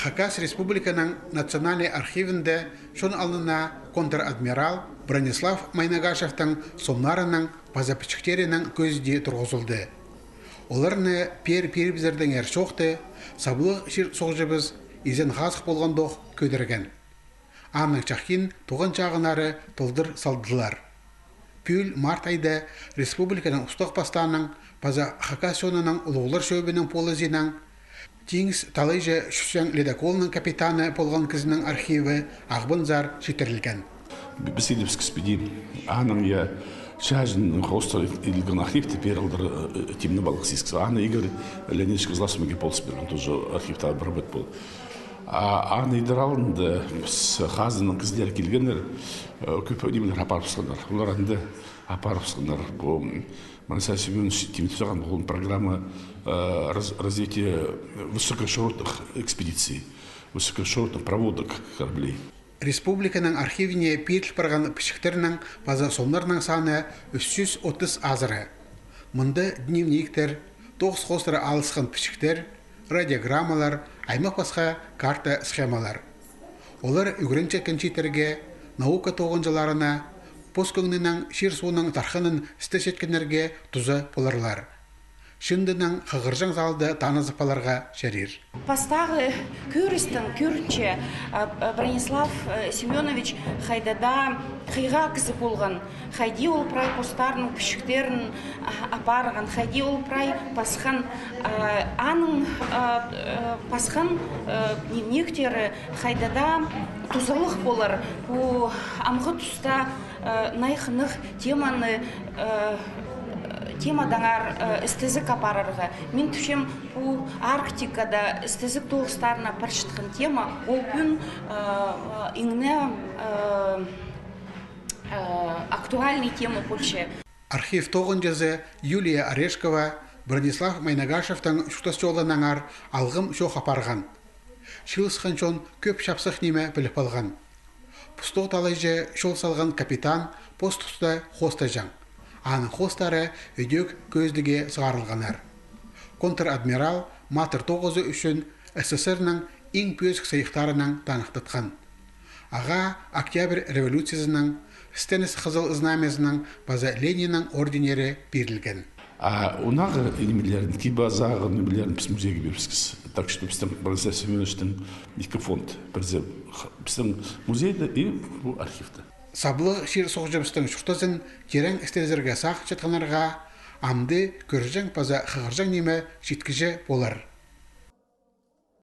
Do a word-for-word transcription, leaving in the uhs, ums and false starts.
Хакас Республиканың Национальный архивінде чон алнына контр-адмирал Бронислав Майнагашевтің сомнарының паза пічіктерінің кӧзіди турғызылды. Оларны пеер пирібізердеңер чоохты саблығ чир-суғҷыбыс изен-хазых полғандох кӧдірген. Аның чахин тоғын чағынары толдыр салдылар. Пӱӱл март айда республиканың устағ пастааның паза Хакас чонының улуғлар чӧбінің полызиинаң тиңіс талайҷа чӱсчең ледоколның капитаны полған кізінің архиві Ағбанзар читірілген. Піс идібіскес піди, аның я чаҷын хоостыра иділген архивті пеер алдыра, э, тимнеп алғыс искес. Аны Игорь Леонидович Козловский мағаа полыс пирген, тоже архивті обработать пол. А аны идер алнында піс хазнаның кізілері килгеннер, э, кӧп нимелер апарыбысханнар. Олар анда апарыбысханнар. Пу, м, Мансай Семёнович тимнеп салған пу программа, э, раз-, развития высокоширотных экспедиций, высокоширотных проводок кораблей. Республиканың архивіне пиріл парған пічіктернің паза сомнарның саны ӱс чӱс отыс азыра. Мында дневниктер, тоғыс хоостыра алысхан пічіктер, радиограммалар, аймах-пасха карта-схемалар. Олар ӱгренҷекке чииттерге, наука тоғынҷыларына, пос кӧңнінең чир-сууның тархынын істезі читкеннерге туза поларлар. Чындынаң хығырҷаң залда танызып аларға чарир. Пастағы кӧрістең кӧрінче, а, а, Бронислав, э, Семёнович хайдағ-да хыйға кізі полған, хайди ол прай постарының пічіктерін, а, апарған, хайди ол прай пасхан, а, аның, а, э, пасхан, э, дневниктері хайдағ-да тузалығ полар. Пу амғы туста, э, най хынығ теманы, э, темадаңар, э, істезіг апарарға. Мин тіпчем, пу Арктикада істезіг тоғыстарына парчатхан тема, ол пӱӱн, э, иң не, э, э, актуальный тема полча. Архив тоғынҷызы Юлия Орешкова Бронислав Майнагашевтің чуртас чолынаңар алғым чоох апарған. Чыылысхан чон кӧп чапсых ниме піліп алған. Пустуғ талайҷа чол салған капитан пос туста хоостаҷаң. Аның хоостары ідӧк кӧзідіге сығарылғаннар. Контр-адмирал матыр тоғызы ӱчӱн СССР-ның иң пӧзік сайыхтарынаң таныхтатхан. Ағаа Октябрь революциязының, Стенис Хызыл Знамязының паза Лениннің орденнері пирілген. А ондағы нимелерін, кип-азағы нимелерін піс музейге пирібіскес. Так что пістің Бронислав Семёновичтің ікі фонд. Пірсі х-, пістің музейде и пу архивте. Саблығ чир-суғҷыбыстың чуртазын тирең істезерге сағынчатханнарға амды кӧрҷең паза хығырҷаң ниме читкіҷе полар.